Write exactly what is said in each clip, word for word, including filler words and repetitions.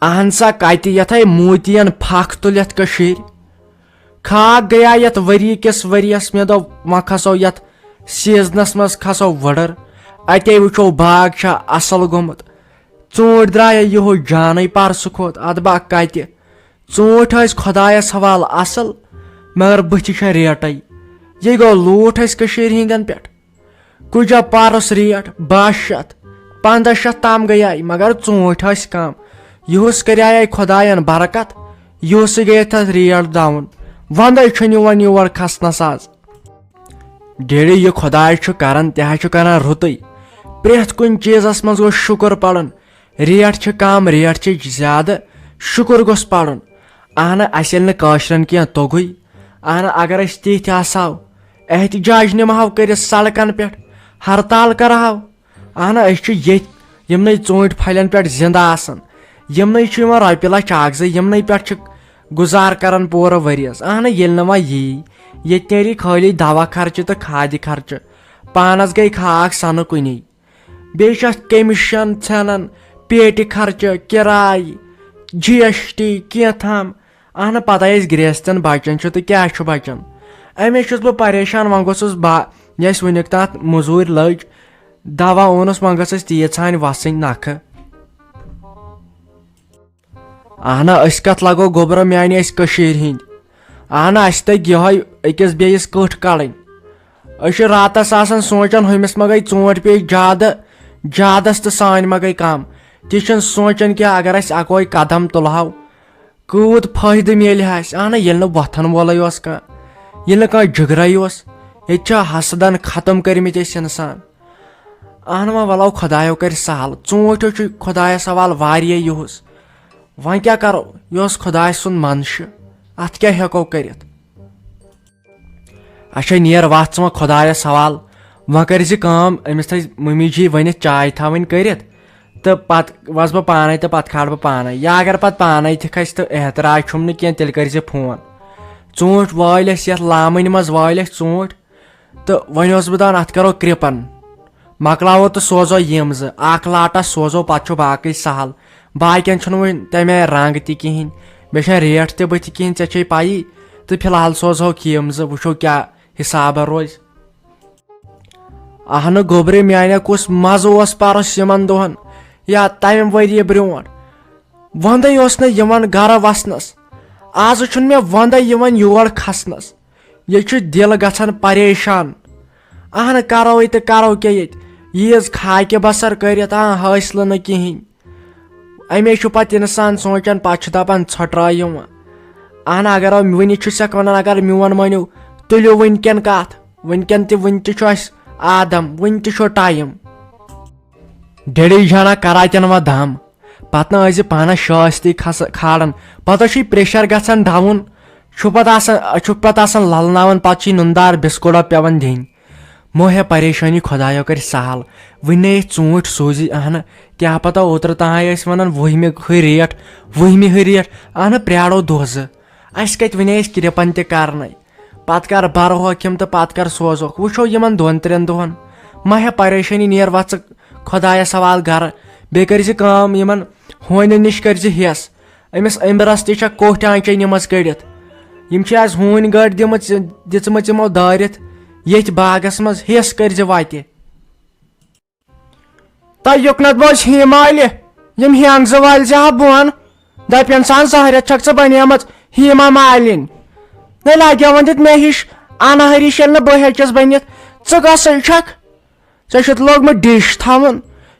اہن سا، کتہِ یتھے موتین پھکھ تُلِتھ کٔشیٖرِ۔ خاک گٔیا یتھ ؤری کِس ؤریس، مےٚ دوٚپ وۄنۍ کھسو یتھ سیزنس منٛز کھسو وٕڑٕر، اتے وٕچھو باغ چھا اصل گوٚمُت۔ ژوٗنٛٹھۍ درٛایے یِہوے جانٕے پرسہٕ کھوٚت، ادٕ با کتہِ۔ ژوٗنٛٹھۍ ٲسۍ خۄدایس حوالہٕ اصل، مگر بٕتھِ چھےٚ ریٹے۔ یہِ گوٚو لوٗٹھ اَسہِ کٔشیٖرِ ہِنٛدٮ۪ن پٮ۪ٹھ۔ کُجا پرُس ریٹ باہ شیٚتھ، پنٛداہ شیٚتھ تام گٔیے، مگر ژوٗنٛٹھۍ ٲسۍ کم۔ یِہُس کریایے خۄداین برکت، یِہُسٕے گٔیے تتھ ریٹ ڈاوُن۔ وندے چھُنہٕ یِوان یور کھسنس از۔ ڈیڈی، یہِ خۄداے چھُ کران، تہِ حظ چھُ کران رُتُے۔ پرٛٮ۪تھ کُنہِ چیٖزس منٛز گوٚژھ شُکر پرُن۔ ریٹ چھِ کم، ریٹ چھِ زیادٕ، شُکر گوٚژھ پرُن۔ اہنہ، اسہِ ییٚلہِ نہٕ کٲشرٮ۪ن کینٛہہ توٚگُے، اہنہ، اگر أسۍ تِتھۍ آسہو، احتجاج نِمہو کٔرِتھ سڑکن پٮ۪ٹھ، ہرتال کرہو، اہنہ، أسۍ چھِ ییٚتھۍ یِمنٕے ژوٗنٛٹھۍ پھلٮ۪ن پٮ۪ٹھ زندٕ آسان، یِمنٕے چھِ یِوان رۄپیہِ لچھ اکھ زٕ، یِمنٕے پٮ۪ٹھ چھِ گُزار کران پوٗرٕ ؤریَس۔ اہنہ، ییٚلہِ نہٕ وۄنۍ یی، ییٚتہِ نیری خٲلی دوا خرچہٕ تہٕ کھادِ خرچہٕ، پانس گٔے خاک سنہٕ کُنی۔ بیٚیہِ چھِ اَتھ کیمِشن ژھٮ۪نان، پیٹہِ خرچہٕ، کِراے، جی ایس ٹی، کینٛہہ تام۔ اہنہٕ، پتہٕ ٲسۍ گرٛیستٮ۪ن بچان چھُ تہٕ کیٛاہ چھُ بچان؟ اَمے چھُس بہٕ پریشان، وۄنۍ گوٚژھُس با-، یہِ اَسہِ وٕنیُک تام مٔزوٗرۍ لٔج، دوا اوٚنُس، وۄنۍ گٔژھ اَسہِ تیٖژ ہَن وَسٕنۍ نکھٕ۔ اہنہ، أسۍ کتھ لگو گوٚبرو میانہِ، أسۍ کٔشیٖرِ ہِنٛدۍ۔ اہنہ، اسہِ تٔگۍ یِہوٚے أکِس بیٚیِس کٔٹھۍ کڑٕنۍ۔ أسۍ چھِ راتس آسان سونٛچان، ہُمِس ما گٔے ژوٗنٛٹھۍ پیٚیہِ زیادٕ، زیادس تہٕ سانہِ ما گٔے کم۔ تہِ چھِنہٕ سونٛچان کینٛہہ، اگر اسہِ اکوے قدم تُلہو، کوٗت فٲیدٕ میلہِ ہا اسہِ۔ اہنہ، ییٚلہِ نہٕ وۄتھن وولے اوس کانٛہہ، ییٚلہِ نہٕ کانٛہہ جگرے اوس، ییٚتہِ چھِ حسدن ختم کٔرمٕتۍ أسۍ انسان۔ اہن وۄنۍ ولو خۄدایو کرِ سہل، ژوٗنٛٹھۍ چھُ خۄدایس حوالہٕ واریاہ یِہُس۔ وۄنۍ کیٛاہ کرو، یہِ اوس خۄداے سُنٛد منشہٕ، اتھ کیٛاہ ہٮ۪کو کٔرِتھ؟ اچھا نیر وتھ ژٕ وۄنۍ خۄدایس حوالہٕ، وۄنۍ کٔرۍ زِ کٲم، أمِس تھٲے مٔمی جی ؤنِتھ چاے تھاوٕنۍ کٔرِتھ، تہٕ پتہٕ وسہٕ بہٕ پانے تہٕ پتہٕ کھالہٕ بہٕ پانے، یا اگر پتہٕ پانے تہِ کھسہِ تہٕ اعتراض چھُم نہٕ کینٛہہ، تیٚلہِ کٔرۍ زِ فون۔ ژوٗنٛٹھۍ وٲلۍ ٲسۍ یتھ لامٕنۍ منٛز، وٲلۍ ٲسۍ ژوٗنٛٹھۍ، تہٕ وۄنۍ اوسُس بہٕ دپان، اتھ کرو کرٛپن، مۄکلاوو تہٕ سوزو یِم زٕ، اکھ لاٹا سوزو، پتہٕ چھُ باقٕے سہل۔ باقین چھُنہٕ وۄنۍ تمہِ آیہِ رنگ تہِ کہیٖنۍ، بیٚیہِ چھنہٕ ریٹ تہِ بٕتھِ کہیٖنۍ، ژےٚ چھے پَیی۔ تہٕ فی الحال سوزہوکھ یِم زٕ، وٕچھو کیٛاہ حسابہ روزِ۔ اہنہٕ گوٚبرِ میانہِ، کُس مزٕ اوس پرُس یِمن دۄہن یا تمہِ ؤریہِ برونٛٹھ۔ وندے اوس نہٕ یِوان گرٕ وسنس، آز چھُنہٕ مےٚ وندے یِوان یور کھسنس۔ ییٚتہِ چھُ دِل گژھان پریشان۔ اہنہٕ، کرو تہٕ کرو کیٛاہ ییٚتہِ؟ ییٖژ خاکہِ بسر کٔرِتھ، آ، حٲصلہٕ نہٕ کِہیٖنۍ۔ اَمے چھُ پتہٕ انسان سونٛچان، پتہٕ چھُ دپان، ژھۄٹرا یِوان۔ اہنہٕ، اگر وۄنۍ وُنہِ چھُ سٮ۪کھ ونان، اگر میون مٲنِو، تُلِو وٕنکٮ۪ن کتھ، وٕنکٮ۪ن تہِ، وٕنہِ تہِ چھُ اَسہِ آدم، وٕنہِ تہِ چھُ ٹایم۔ ڈیڈی جانا کرا تٮ۪ن وۄنۍ دم، پتہٕ نہ ٲسۍ زِ پانس شٲستی کھس-، کھالان، پتہٕ چھُے پریشر گژھان ڈاوُن، چھُ پتہٕ آسان، چھُ پتہٕ آسان للناوان، پتہٕ چھُے نُندار بسکوٹا پٮ۪وان دِنۍ۔ مہ ہےٚ پریشٲنی، خۄدایو کرِ سہل۔ وٕنہِ نے أسۍ ژوٗنٛٹھۍ سوٗزی اہنہٕ، کیٛاہ پتہ اوترٕ تام ٲسۍ ونان وُہمہِ ہٕے ریٹ، وُہمہِ ہٕے ریٹ، اہنہٕ پرٛارو دۄہ زٕ۔ اسہِ کتہِ ونے أسۍ کرٛپن تہِ کرنے؟ پتہٕ کر برہوکھ یِم تہٕ پتہٕ کر سوزہوکھ، وٕچھو یِمن دۄن ترٛٮ۪ن دۄہن۔ مہ ہےٚ پریشٲنی، نیر وۄتھ ژٕ خۄدایس حوالہٕ گرٕ۔ بیٚیہِ کٔرۍ زِ کٲم، یِمن ہونٮ۪ن نِش کٔرۍ زِ ہٮ۪س۔ أمِس أمبرس تہِ چھےٚ کوٹھۍ آنچے نِمٕژ کٔڑِتھ۔ یِم چھِ از ہوٗنۍ گٲڑۍ دِمٕژ، دِژمٕژ یِمو دٲرِتھ ییٚتھۍ باغس منٛز، ہٮ۪س کٔرۍ زِ وتہِ۔ تۄہہِ یُکنتھ بوز ہیٖم آلہِ، یِم ہٮ۪ن زٕ وٲلۍ زِ ہا بۄن۔ دَپن سان زہرٮ۪تھ چھکھ ژٕ بنیمٕژ ہیٖما مالِنۍ۔ نَے لاگیووُن دیُت مےٚ ہِش انہٕ ہرِش ییٚلہِ نہٕ بہٕ ہیٚچس بٔنِتھ۔ ژٕ کۄسٕے چھکھ؟ ژےٚ چھُتھ لوگمُت ڈِش تھاوُن۔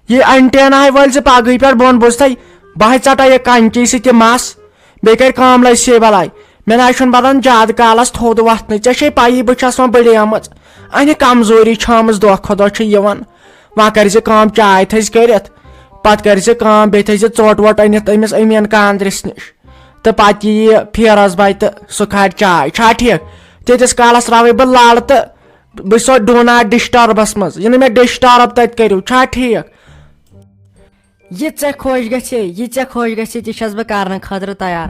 یہِ انٹیناہے وٲلۍ زِ پگہٕے پٮ۪ٹھ بۄن بوزتھے، بہٕ ہے ژٹے یہِ کنچی سۭتۍ تہِ مس۔ بیٚیہِ کرِ کٲم لسے بلاے۔ مےٚ نہ حظ چھُنہٕ بنان زیادٕ کالس تھوٚد وۄتھنٕے۔ ژےٚ چھے پَیی بہٕ چھَس وۄنۍ بٔڑیمٕژ۔ اَنہِ کمزوری چھٲمٕژ دۄہ کھۄتہٕ دۄہ چھِ یِوان۔ وۄنۍ کٔرۍ زِ کٲم، چاے تھٔز کٔرِتھ۔ پتہٕ کٔرۍ زِ کٲم، بیٚیہِ تھٔے زِ ژوٚٹ ووٚٹ أنِتھ أمِس أمیٖن کاندرِس نِش۔ تہٕ پتہٕ یِیہِ فیروز بھاے تہٕ سُہ کھارِ چاے۔ چھا ٹھیٖک؟ تیٖتِس کالس راوے بہٕ لڑ تہٕ بہٕ چھُسو do not disturbس منٛز۔ یہِ نہٕ مےٚ disturb تتہِ کٔرِو۔ چھا ٹھیٖک؟ یہِ ژےٚ خۄش گژھِ، یہِ ژےٚ خۄش گژھِ، تہِ چھَس بہٕ کرنہٕ خٲطرٕ تیار۔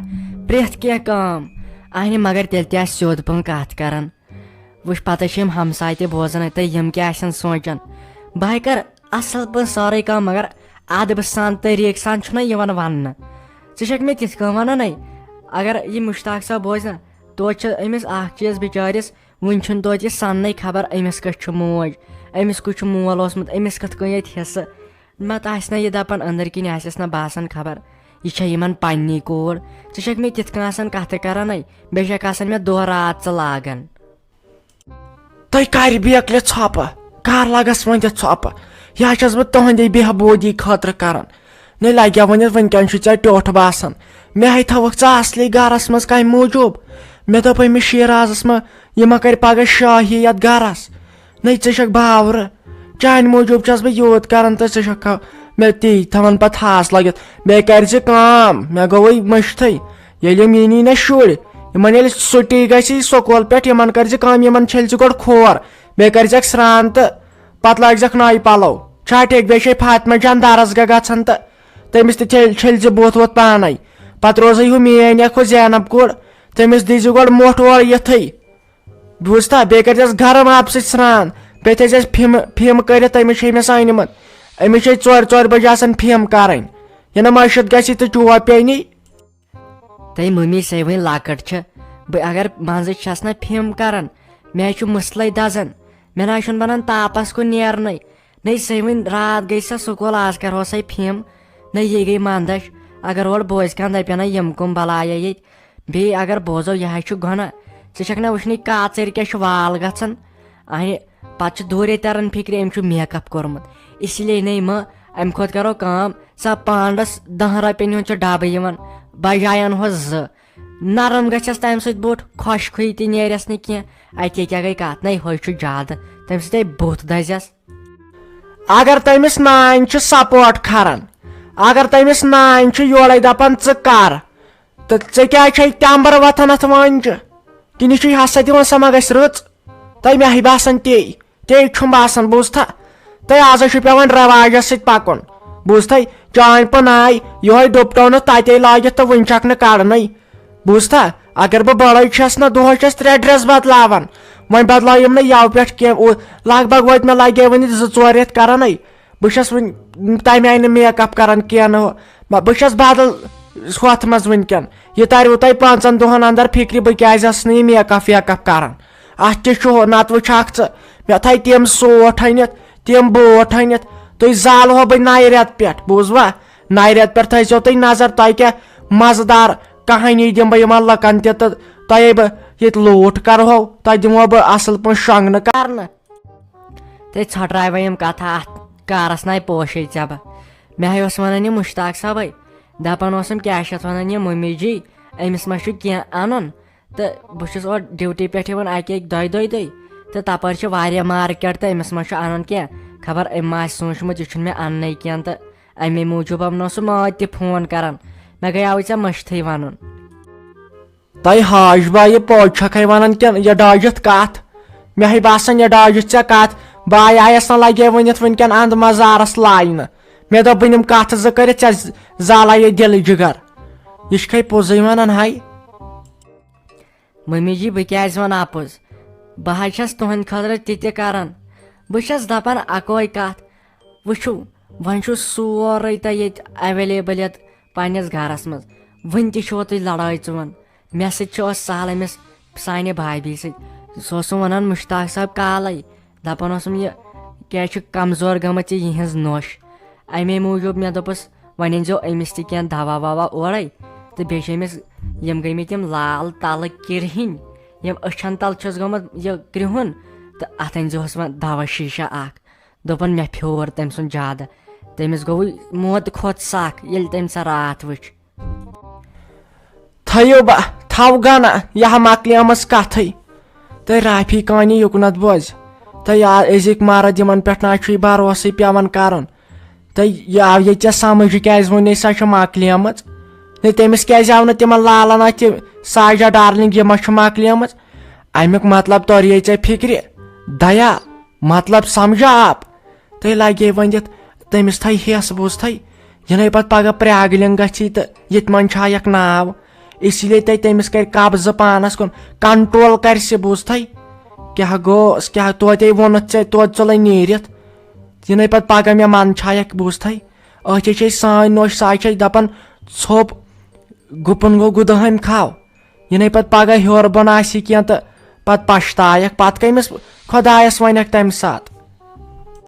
پرٛٮ۪تھ کینٛہہ کٲم۔ اہنہِ، مگر تیٚلہِ تہِ آسہِ سیوٚد پٲٹھۍ کتھ کران۔ وٕچھ، پتہٕ چھِ یِم ہمساے تہِ بوزان، تہٕ یِم کیٛاہ آسن سونٛچان۔ بہٕ ہے کرٕ اصل پٲٹھۍ سٲرٕے کٲم، مگر ادبہٕ سان، طریٖقہٕ سان چھُنہ یِوان وننہٕ۔ ژٕ چھکھ مےٚ تِتھ کٔنۍ ونان ہے؟ اگر یہِ مشتاق صٲب بوزِ نا، توتہِ چھِ أمِس اکھ چیٖز بِچٲرِس، وُنہِ چھُنہٕ توتہِ یہِ سننٕے خبر أمِس کٔژ چھُ موج، أمِس کُس چھُ مول اوسمُت، أمِس کِتھ کٔنۍ ییٚتہِ حصہٕ۔ نتہٕ آسہِ نہ یہِ دپان أنٛدٕرۍ کِنۍ آسٮ۪س نہ باسان خبر یہِ چھےٚ یِمن پننی کوٗر۔ ژٕ چھکھ مےٚ تِتھ کٔنۍ آسان کتھٕ کران ہے، بیٚیہِ چھکھ آسان مےٚ دۄہ راتھ ژٕ لاگان۔ تُہۍ کَرِ بیکلہِ ژھۄپہٕ، کَر لَگَس وۄنۍ تہِ ژھۄپہٕ؟ یہِ ہا چھَس بہٕ تُہٕنٛدے بہبوٗدی خٲطرٕ کَران۔ نَے لَگیٛا وۄنۍ، وٕنۍکٮ۪ن چھُ ژےٚ ٹیوٚٹھ باسان۔ مےٚ ہے تھٲوٕکھ ژٕ اَصلی گَرَس منٛز کَمہِ موٗجوٗب؟ مےٚ دوٚپ أمِس شیرازَس ما، یہِ ما کَرِ پَگاہ شٲہی یَتھ گَرَس؟ نَے ژٕ چھَکھ باورٕ۔ چانہِ موٗجوٗب چھَس بہٕ یوٗت کَران تہٕ ژٕ چھَکھ مےٚ تی تھاوان پَتہٕ ہاس لٲگِتھ۔ بیٚیہِ کَرِ ژٕ کٲم، مےٚ گوٚوُے مٔشتھٕے۔ ییٚلہِ یِم یی نی نہ شُرۍ، یِمن ییٚلہِ چھُٹی گژھِ سکوٗل پٮ۪ٹھ، یِمن کٔرۍ زِ کٲم، یِمن چھٔلۍ زِ گۄڈٕ کھور، بیٚیہِ کٔرۍ زٮ۪کھ سرٛان تہٕ پتہٕ لٲگۍ زٮ۪کھ نٔوۍ پلو۔ چھا ٹھیٖک؟ بیٚیہِ چھے فاطمہ جان درس گاہ گژھان تہٕ تٔمِس تہِ چھٔلۍ، چھٔلۍ زِ بُتھ وُتھ پانے۔ پتہٕ روزے ہُہ میٲنۍ اکھ ہُہ زینب کوٗر، تٔمِس دی زِ گۄڈٕ مۄٹھ اورٕ یِتھٕے۔ بوٗزتھا؟ بیٚیہِ کٔرۍ زٮ۪س گرم آبہٕ سۭتۍ سرٛان، بیٚیہِ تھٲے زٮ۪س فِم، فِم کٔرِتھ، تٔمِس چھے مےٚ سانہِ منٛز، أمِس چھے ژورِ، ژورِ بجہِ آسان فِم کرٕنۍ۔ یہِ نہ مٔشِتھ گژھِ تہٕ چوب پیٚیہِ نی۔ تہٕ مٔمی سۄے وۄنۍ لۄکٕٹ چھِ، بہٕ اگر منٛزٕ چھَس نہ فِم کران، مےٚ حظ چھُ مٕسلَے دَزان، مےٚ نہ حظ چھُنہٕ بَنان تاپَس کُن نیرنَے۔ نَے سۄے وۄنۍ راتھ گٔے سۄ سکوٗل، آز کَرٕہو سۄے فِم، نَے یہِ گٔے مَندَچھ۔ اگر اورٕ بوزِ کانٛہہ، دَپہِ نہ یِم کٕم بَلایہ ییٚتہِ۔ بیٚیہِ اگر بوزو، یہِ حظ چھُ گۄناہ، ژٕ چھَکھ نہ وٕچھنٕے کاژٕرۍ کیٛاہ چھُ وال گژھان۔ اَہنہِ، پَتہٕ چھُ دوٗرے تَران فِکرِ، أمۍ چھُ میک اپ کوٚرمُت۔ اسی لیے نَے مہٕ، اَمہِ کھۄتہٕ کَرو کٲم، سا پانڈس دَہن رۄپین ہُنٛد چھُ ڈبہٕ یِوان، بجایہِ انہوس زٕ۔ نرم گژھٮ۪س تَمہِ سۭتۍ بُتھ، خۄشکھٕے تہِ نیرٮ۪س نہٕ کینٛہہ۔ اَتے کیٛاہ گٔے کتھ؟ نَے ہُے چھُ زیادٕ، تَمہِ سۭتۍ ہے بُتھ دَزٮ۪س۔ اگر تٔمِس نانۍ چھِ سپورٹ کران، اگر تٔمِس نانۍ چھِ یورے دپان، "ژٕ کر"، تہٕ ژےٚ کیٛازِ چھے تمبر وۄتھان اتھ وانجہِ؟ کِنہٕ یہِ چھُے ہسا دِوان، سۄ ما گژھِ رٕژ؟ تۄہہِ مےٚ ہے باسان تی، تی چھُم باسان، بوٗزتھا؟ تۄہہِ آز چھُ پٮ۪وان رٮ۪واجس سۭتۍ پکُن، بوٗزتھے؟ چانۍ پن آے یِہوے ڈُپٹونہٕ تتے لٲگِتھ تہٕ وُنہِ چھکھ نہٕ کڑنٕے، بوٗزتھا؟ اگر بہٕ بڑے چھس نہ، دۄہس چھس ترٛےٚ ڈریس بدلاوان، وۄنۍ بدلٲیِم نہٕ یَوٕ پٮ۪ٹھ کینٛہہ۔ او، لگ بگ وٲتۍ مےٚ لگے وۄنۍ زٕ ژور رٮ۪تھ کرنٕے۔ بہٕ چھس وۄنۍ تمہِ آیہِ نہٕ میک اپ کران کینٛہہ، نہٕ ہُہ، مہ-، بہٕ چھس بدل ہۄتھ منٛز وٕنکٮ۪ن۔ یہِ تریو تۄہہِ پانٛژن دۄہن اندر فکرِ، بہٕ کیٛازِ ٲسٕس نہٕ یہِ میک اپ ویک اپ کران۔ اتھ تہِ چھُ ہُہ، نتہٕ وٕچھکھ ژٕ، مےٚ تھایہِ تِم سوٹھ أنِتھ، تِم بوٹھ أنِتھ، تُہۍ زالہو بہٕ نَیہِ رٮ۪تہٕ پٮ۪ٹھ، بوٗزوا؟ نَیہِ رٮ۪تہٕ پٮ۪ٹھ تھٲیزیو تُہۍ نظر، تۄہہِ کیٛاہ مزٕدار کہانی دِمہٕ بہٕ یِمن لُکن تہِ، تہٕ تۄہے بہٕ ییٚتہِ لوٗٹھ کرہو، تۄہہِ دِمہو بہٕ اصل پٲٹھۍ شۄنٛگنہٕ کرنہٕ۔ تہٕ ژھۄٹراے وۄنۍ یِم کتھٕ اتھ کارس ناے پوشے ژےٚ بہٕ۔ مےٚ ہے اوس ونان یہِ مشتاق صٲبے، دپان اوسُم کیٛاہ چھِ اتھ ونان یہِ مٔمی جی، أمِس ما چھُ کینٛہہ انُن؟ تہٕ بہٕ چھُس اورٕ ڈیوٹی پٮ۪ٹھ یِوان اکہِ اکہِ دۄیہِ دۄیہِ دۄہہِ، تہٕ تپٲرۍ چھِ واریاہ مارکیٹ تہٕ أمِس ما چھُ انُن کینٛہہ، خبر أمۍ ما آسہِ سوٗنٛچمُت یہِ چھُنہٕ مےٚ اننَے کینٛہہ، تہٕ امے موٗجوٗب آو نہٕ سُہ مٲدۍ تہِ فون کران۔ مےٚ گٔیاوٕے ژےٚ مٔشتھٕے ونُن۔ تۄہہِ حاج با یہِ پوٚز چھکھے ونان کِنہٕ یہِ ڈٲجِتھ کتھ؟ مےٚ ہے باسان یہِ ڈٲجِتھ ژےٚ کتھ۔ بہٕ آیس نہ لگے ؤنِتھ وٕنکٮ۪ن اند مزارس لاینہٕ۔ مےٚ دوٚپ بہٕ نِم کتھ زٕ کٔرِتھ، ژےٚ ز-، زالے یہِ دِلہٕ جگر۔ یہِ چھکھے پوٚزُے ونان ہاے۔ مٔمی جی، بہٕ کیٛازِ ونہٕ اپُز؟ بہٕ حظ چھَس تُہنٛدِ خٲطرٕ تہِ تہِ کران۔ بہٕ چھَس دپان اکوے کتھ، وٕچھِو، وۄنۍ چھُ سورُے تۄہہِ ییٚتہِ اویلیبل یتھ پننِس گرس منٛز، وٕنہِ تہِ چھِو تُہۍ لڑٲے ژُوان۔ مےٚ سۭتۍ چھُ اوس سہل أمِس سانہِ بھابھی سۭتۍ۔ سُہ اوسُم ونان مشتاق صٲب کالے، دپان اوسُم، یہِ کیٛازِ چھِ کمزور گٔمٕژ یہِ یِہٕنٛز نوٚش؟ امے موٗجوٗب مےٚ دوٚپُس، وۄنۍ أنۍزیو أمِس تہِ کینٛہہ دوا ووا اورے، تہٕ بیٚیہِ چھِ أمِس، یِم گٔمٕتۍ یِم لال تلہٕ کرٛہِنۍ، یِم أچھن تل چھُس گوٚمُت یہِ کرٛہُن، تہٕ اتھ أنۍزِہوس وۄنۍ دوا شیٖشہ اکھ۔ دوٚپُن، مےٚ پھیوٗر تٔمۍ سُنٛد زیادٕ۔ تٔمِس گوٚوُے موتہٕ کھۄتہٕ سکھ، ییٚلہِ تٔمۍ سۄ راتھ وٕچھ۔ تھٲیِو با، تھاو گنہ، یہِ ہا مۄکلیمٕژ کتھٕے۔ تہٕ رافی کانی یُکنتھ بوز۔ تہٕ یا أزِکۍ مرد، یِمن پٮ۪ٹھ نہ چھُے بھروسٕے پٮ۪وان کرُن۔ تہٕ یہِ آو ییٚتہِ ژےٚ سمجھ، یہِ کیٛازِ ووٚنے سۄ چھِ مۄکلیمٕژ؟ ہے، تٔمِس کیٛازِ آو نہٕ تِمن لالن اتھِ ساجا ڈارلنگ، یہِ ما چھِ مۄکلیمٕژ؟ امیُک مطلب توٚریے ژےٚ فِکرِ؟ دیا، مطلب سمجھا آپ؟ تہٕ لگے ؤنِتھ، تٔمِس تھایہِ ہٮ۪س، بوٗزتھے؟ یہِ نَے پتہٕ پگاہ پرٛاگلِنگ گژھی تہٕ ییٚتہِ منٛز چھا یکھ ناو۔ اسی لیے تۄہہِ تٔمِس کرِ قبضہٕ پانس کُن، کنٹرول کرِ سُہ، بوٗزتھے؟ کیٛاہ گوٚوس، کیٛاہ توتے ووٚنُتھ ژےٚ، توتہِ ژوٚلے نیٖرِتھ؟ یہِ نَے پتہٕ پگاہ مےٚ من چھا یکھ، بوٗزتھے؟ أتھۍ چھے سٲنۍ نوٚش، سۄ چھے دپان، ژھوٚپ گُپن گوٚو گُدہامہِ کھاو۔ یہِ نے پتہٕ پگاہ ہیوٚر بۄن آسہِ کینٛہہ تہٕ پتہٕ پشتایکھ، پتہٕ کٔمِس خۄدایس ونکھ تمہِ ساتہٕ؟